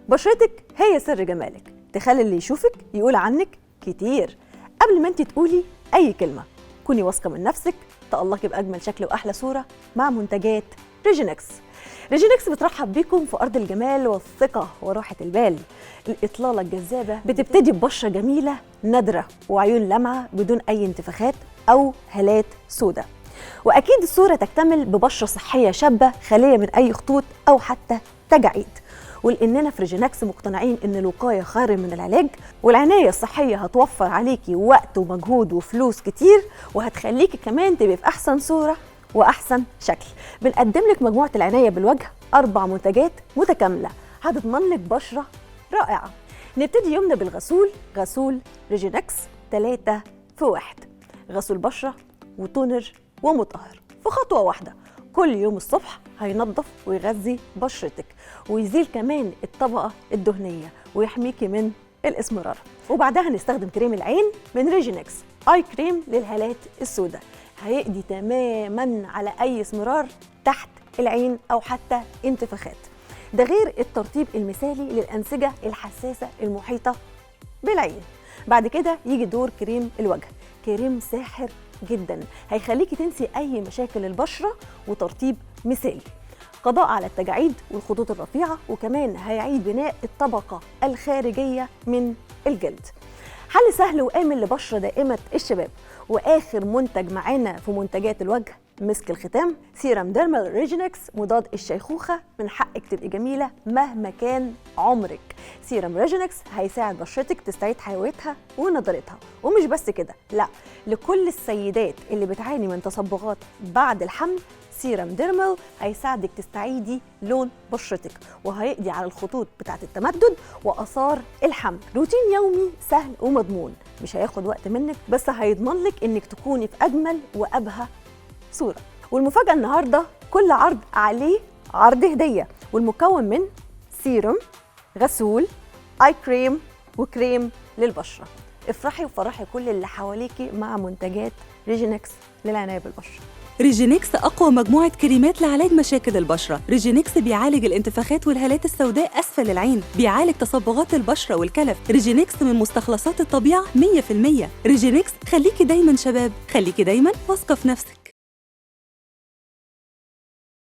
بشرتك هي سر جمالك، تخلي اللي يشوفك يقول عنك كتير قبل ما انت تقولي اي كلمة. كوني واثقة من نفسك، تألقي باجمل شكل واحلى صوره مع منتجات ريجينكس. ريجينكس بترحب بيكم في ارض الجمال والثقة وراحة البال. الاطلاله الجذابة بتبتدي ببشره جميلة نادرة وعيون لامعة بدون اي انتفاخات او هالات سوداء، واكيد الصورة تكتمل ببشره صحية شابه خالية من اي خطوط او حتى تجاعيد. ولاننا في ريجينكس مقتنعين ان الوقاية خير من العلاج، والعناية الصحية هتوفر عليكي وقت ومجهود وفلوس كتير، وهتخليكي كمان تبقي في احسن صوره واحسن شكل. بنقدم لك مجموعة العناية بالوجه، 4 منتجات متكاملة هتضمن لك بشره رائعة. نبتدي يومنا بالغسول، غسول ريجينكس 3 في 1، غسول بشره و toner ومطهر في خطوة واحدة. كل يوم الصبح هينظف ويغذي بشرتك ويزيل كمان الطبقة الدهنية ويحميكي من الاسمرار. وبعدها نستخدم كريم العين من ريجينكس، eye cream للهالات السوداء، هيقضي تماما على اي اسمرار تحت العين او حتى انتفاخات. ده غير الترطيب المثالي للانسجه الحساسة المحيطة بالعين. بعد كده يجي دور كريم الوجه، كريم ساحر جدا هيخليكي تنسي اي مشاكل البشرة وترطيب مثالي، قضاء على التجاعيد والخطوط الرفيعة، وكمان هيعيد بناء الطبقة الخارجية من الجلد. حل سهل وامن لبشره دائمة الشباب. واخر منتج معانا في منتجات الوجه مسك الختام، سيرم ديرمال ريجينكس مضاد الشيخوخة. من حقك تبقي جميلة مهما كان عمرك. سيرم ريجينكس هيساعد بشرتك تستعيد حيويتها ونضارتها. ومش بس كده، لا، لكل السيدات اللي بتعاني من تصبغات بعد الحمل، سيرم ديرمال هيساعدك تستعيدي لون بشرتك وهيقضي على الخطوط بتاعت التمدد واثار الحمل. روتين يومي سهل ومضمون، مش هياخد وقت منك، بس هيضمن لك انك تكوني في اجمل وابهى صورة. والمفاجأة النهاردة كل عرض عليه عرض هدية، والمكون من سيروم، غسول، eye cream، وكريم للبشرة. افرحي وفرحي كل اللي حواليكي مع منتجات ريجينكس للعناية بالبشرة. ريجينكس أقوى مجموعة كريمات لعلاج مشاكل البشرة. ريجينكس بيعالج الانتفاخات والهالات السوداء أسفل العين، بيعالج تصبغات البشرة والكلف. ريجينكس من مستخلصات الطبيعة 100%. ريجينكس، خليكي دايما شباب، خليكي دايما واثقة في نفسك.